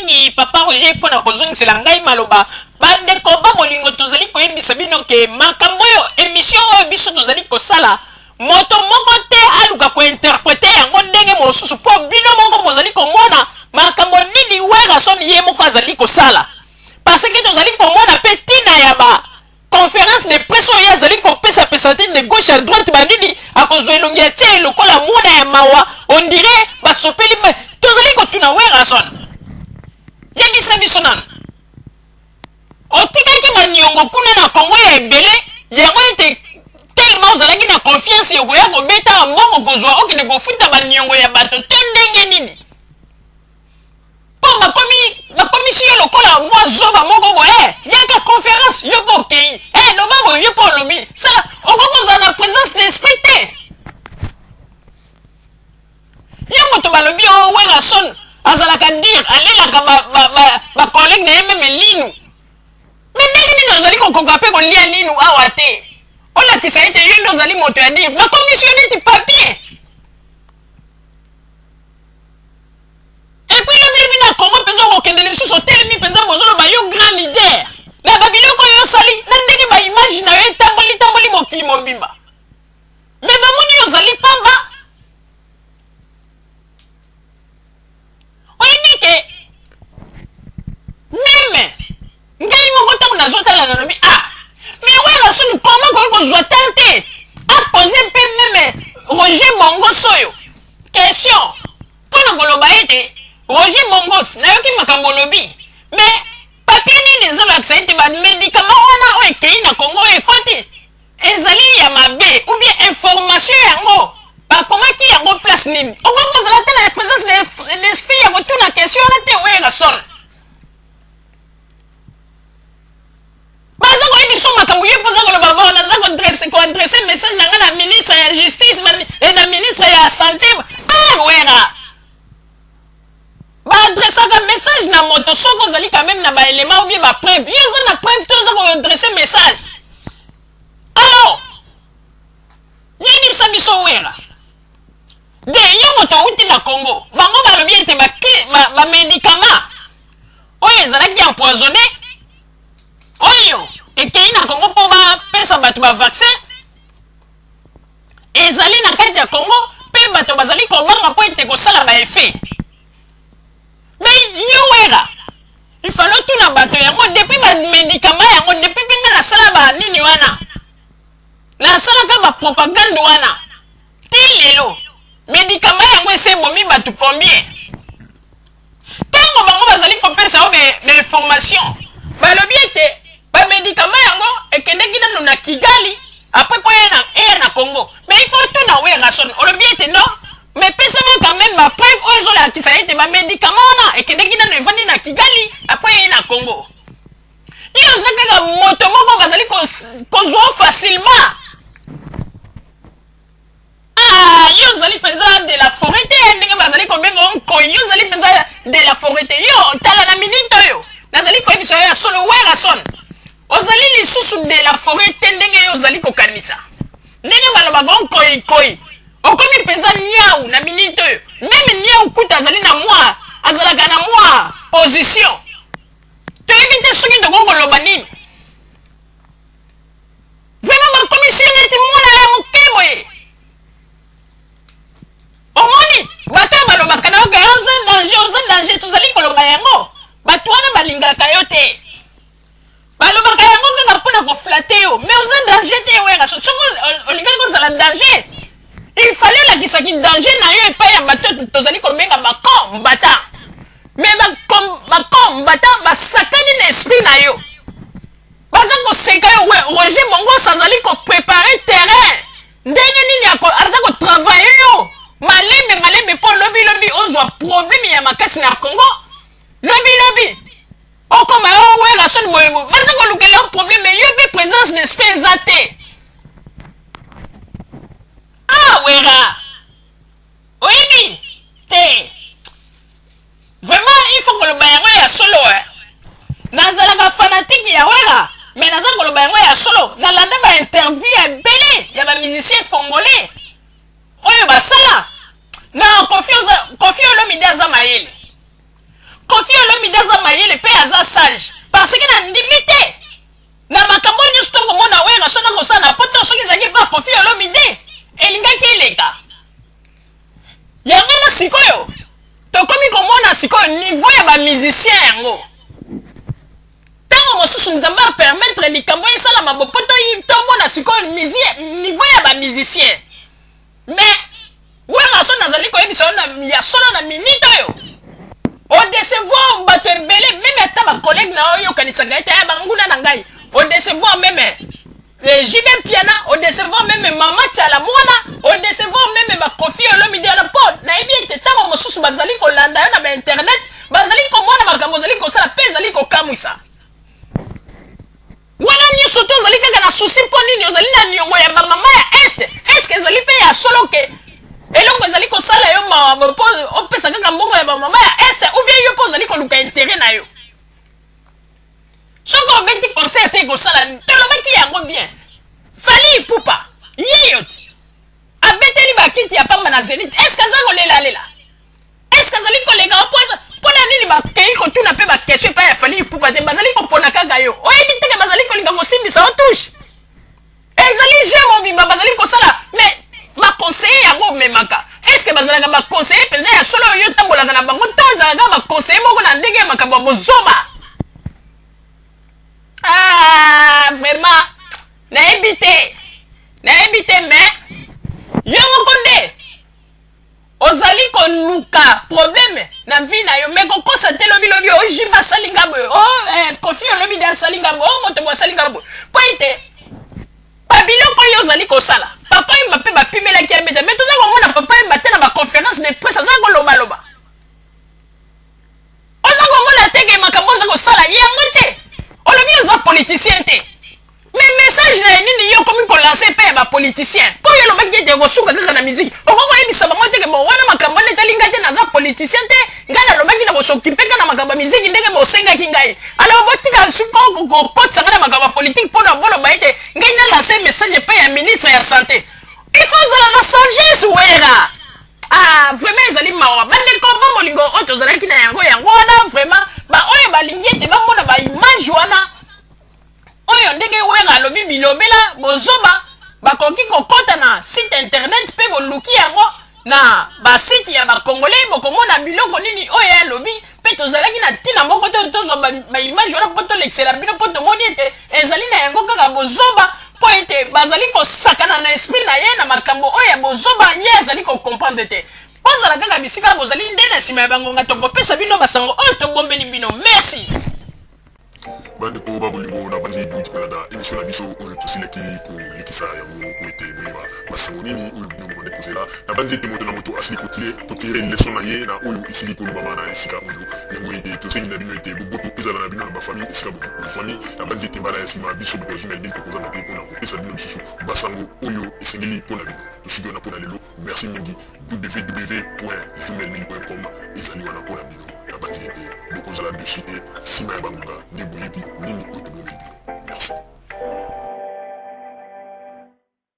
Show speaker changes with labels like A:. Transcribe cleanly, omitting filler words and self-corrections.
A: mingi papa Roger mpo na kozongisela ngai maloba. Bandeko ba bolingo, tozali koyebisa bino ke makambo oyo, emission oyo biso tozali kosala, moto moko te aluka kointerprete yango ndenge mosusu, mpo bino moko bozali komona makambo nini Werrason ye moko azali kosala. Parce que tozali komona mpe ntina ya ba conference de presse oyo ye azali kopesa pesa te de gauche à droite, banini akozwa elongi ya tie lokola mwana ya mawa, on dirait basopeli. Tozali kotuna Werrason, yebisa biso nanu, otikaki baniongo kuna na Congo ya ebele yango ete tellement ozalaki na confiance ya koya kobeta mbongo kozwa okende kofuta baniongo ya bato te, ndenge nini mpo bakomisi yo lokola mwa zoba moko boye? Yaka conférence, yo mpo okei, loba boye, yo mpo olobi sala, okoki kozala na présence d'esprit te. Ye moto balobi o Werrason azalaka dur, alelaka bacollègue na ye même linu. Mais ndenge nini ozali kokoka mpe kolia linu awa te, olakisa ete yo nde ozali moto ya dur? Bakomisi yo neti papier. Et puis lobi na Congo mpenza okokende lisusu, otelemi mpenza, bozoloba yo grand leader na babiloko oyo osali, na ndenge baimage na yo etamboli tamboli mokili mobimba, mais bamoni yo ozali pamba. Oyebi ke même ngai moko ntango nazotala, nalobi: ah, mais Werrason koma koki kozwa temps te apose mpe même Roger Bongos oyo question mpo na koloba ete: Roger Bongos, nayoki makambo olobi, mais papier nini ezolakisa ete bamédicament wana oyo ekei na Congo, oyo ekoti, ezali ya mabe, ou bien information yango bakomaki yango place nini? Okoki kozala te na présence d'esprit ya kotuna question wana te. Werrason, baza koyebi biso makambo, ye mpoza koloba: bon, naza koadresser message na ngai na ministre ya justice, na ministre ya santé. Ah, Wera, baadressaka message na moto soki ozali quand même na baélément ou bien bapreuve. Ye oza na preuve te, oza koadresser message. Alors yebisa biso, Wera, de yo moto outi na Congo, bango balobi ete bamédicament oyo ezalaki empoisonné, oyo ekei na Congo mpo bapesa bato bavaccin, ezali na kati ya Congo mpe bato bazali kobanga mpo ete kosala baeffet. Mais yo Wera, il fallait otuna bato yango depuis bamédicament yango, depuis mpe nga nasala banini wana, nasalaka bapropagande wana ti lelo, médicament yango ese ebomi bato combien? Ntango bango bazali kopesa yo bainformation, balobi ete bamédicament yango ekendeki nano na Kigali, après mpo eya na Congo. Mais il faut tuna Werrason, olobi ete non, mais pesama quand même bapreuve oyo ezolakisa ete bamédicament wana ekendeki nano, evandi na Kigali, après eye na Congo. Yo oza kaka moto moko bazali kozwa facilement. Ah, yo ozali mpenza de la forêt te, ndenge bazali kobenga yo nkoi, yo ozali mpenza de la forêt te. Yo tala, na minute oyo nazali koyebisa yo ya solo, Werrason, ozali lisusu de la forêt te ndenge yo ozali kokanisa, ndenge balobaka o nkoikoi. Okomi mpenza niau na minute oyo. Même niau kuta azali na mwa, azalaka na mwa position. Toyebi te soki tokoki koloba nini. Vraiment, bakomisi yo neti mwana ya moke boye. Omoni bato oyo balobaka na yoka: oza danger, oza danger. Tozali koloba yango, bato wana balingaka yo te, balobaka yango kaka mpona koflatter yo, mais oza danger te, Wera. Soki olingaki kozala danger, il fallait olakisaki danger na yo epai ya bato tozali kobenga bacombattant. Mais bacombattant basakani na esprit na yo, baza koseka yo. Roger Bongos azali kopréparer terrain ndenge nini aza kotravailler yo malembe malembe mpo lobilobi ozwa problème ya makasi na Congo, lobilobi okoma yo Werrason boye boye. Baza kolukela yo problème, yo mpe présence d'esprit eza te. Ah, Wera, oyebi te, vraiment il faut koloba yango ya solo. Nazalaka fanatique ya Wera, mais naza koloba yango ya solo. Nalanda bainterview ya ebele ya bamusicien congolais oyo basala na Kofi. Kofi Olomide aza mayele. Koffi Olomide aza mayele pe aza sage parce que na ndimi te na makambo oyo nyonso tokomona Werrason akosala na poto soki ezalaki epa Koffi Olomide elingaki eleka. Yango wana sikoyo tokomi komona sikoyo niveau ya ba musiciens yango. Tango mosusu Nzambe a permettre likambo esalama bo po tomona sikoyo niveau ya ba musiciens. Mais Werrason azali koyebisa yo na ya solo na minute oyo o decevoir bato ebele meme ata ba collègue na oyo okanisaka ete aya banguna na ngai o decevoir meme eh, JB Mpiana o decevoir meme mama Tshala mwana o decevoir meme ba Koffi Olomide wana mpo nayebi ete ntango mosusu bazali kolanda yo na ba internet bazali komona makambo ozali kosala mpe ezali kokamwisa Wana nioso te ozali kaka na souci mpo nini ozali na niongo ya ba mama ya est est ce que ezali mpe ya solo ke eloko ezali kosala yo mawa boye mpo opesa kaka mbongo ya ba mama ya est ou bien yo mpo ozali koluka interet na yo soki obeti concert te ekosala nini tolobaki yango bien Fally Ipupa ye yo te abeteli bakiti ya pamba na Zenith est ce que aza kolelalela Est-ce que azali koleka yo mpo na nini bakei kotuna mpe bakestion epai ya Fally Ipupa te bazali kopona kaka yo oyebi te ke bazali kolinga kosimbisa yo touche ezali jeu mobimba bazali kosala mais baconseiller yango omemaka est ce que bazalaka baconseiller mpenza ya solo oyo otambolaka na bango to ezalaka baconseiller moko na ndenge ya makambo ya bozoba ah vraiment nayebi te nayebi te mais yo moko nde Ozali koluka problème na vie na yo mais kokosa te lobi lobi oh JB asali nga boye oh eh, Koffi Olomide asali nga boye oh moto boye asali nga boye po ete ba biloko oyo ozali kosala papa Wemba mpe bapimelaki abeta mais toza komona papa Wemba te na ba conférence de presse aza kolobaloba Oza komona te ke makambo oza kosala yango te olobi oza politicien te mais message na nini yo okomi kolanse epai ya bapoliticien mpo yo olobaki ete ekosuka kaka na miziki okoki koyebisa bango te ke bon wana makambo wana etali ngai te naza politicien te ngai nalobaki na kosokipe kaka na makambo ya miziki ndenge bosengaki ngai alors botika sikoyo kokotisa ngai na makambo ya politike mpo na boloba ete ngai nalanse message epai ya ministre ya sante il faut ozala na sagesse wera Ah, vraiment ezali mawa bandeko ba bolingo oyo tozalaki na yango yango wana vraiment baoyo balingi ete bamona baimage wana oyo ndenge wera alobi bilobela bozoba bakoki kokɔta na site internet mpe boluki yango na basite ya bacongolais bokomona biloko nini oyo ye alobi mpe tozalaki na ntina moko te tozwa baimage wana mpo tolekisela bino mpo tomoni ete ezali na yango kaka bozoba mpo ete bazali kosakana na esprit na ye na makambo oyo ya bozoba ye azali kocomprendre te. Bozala kaka bisika bozali nde na nsima ya bangonga tokopesa bino basango oyo tobombeli bino. Merci.
B: Bandeko ba bolingo na banzi bouti kolanda emission na biso oyo tosilaki kolekisa yango po ete boyeba basango nini oyo bino bobandaki kozela. Na banzi ete moto na moto asili kotire leçon na ye na oyo esili kolobama na esika oyo. Yango ete tosengi na bino ete boboto ezala na bino na ba famille esika bozwami. Na banzi ete mbala ya sima biso bato ya Zumel 1000 tokozanga te pona kopesa bino lisusu basango oyo esengeli pona bino. Tosuki wana pona lelo. Merci mingi. www.zumel1000.com ezali wana pona bino. Na banzi ete bokozala deçu te sima ya bangonga nde boyebi nini oyo tobombeli bino. Merci.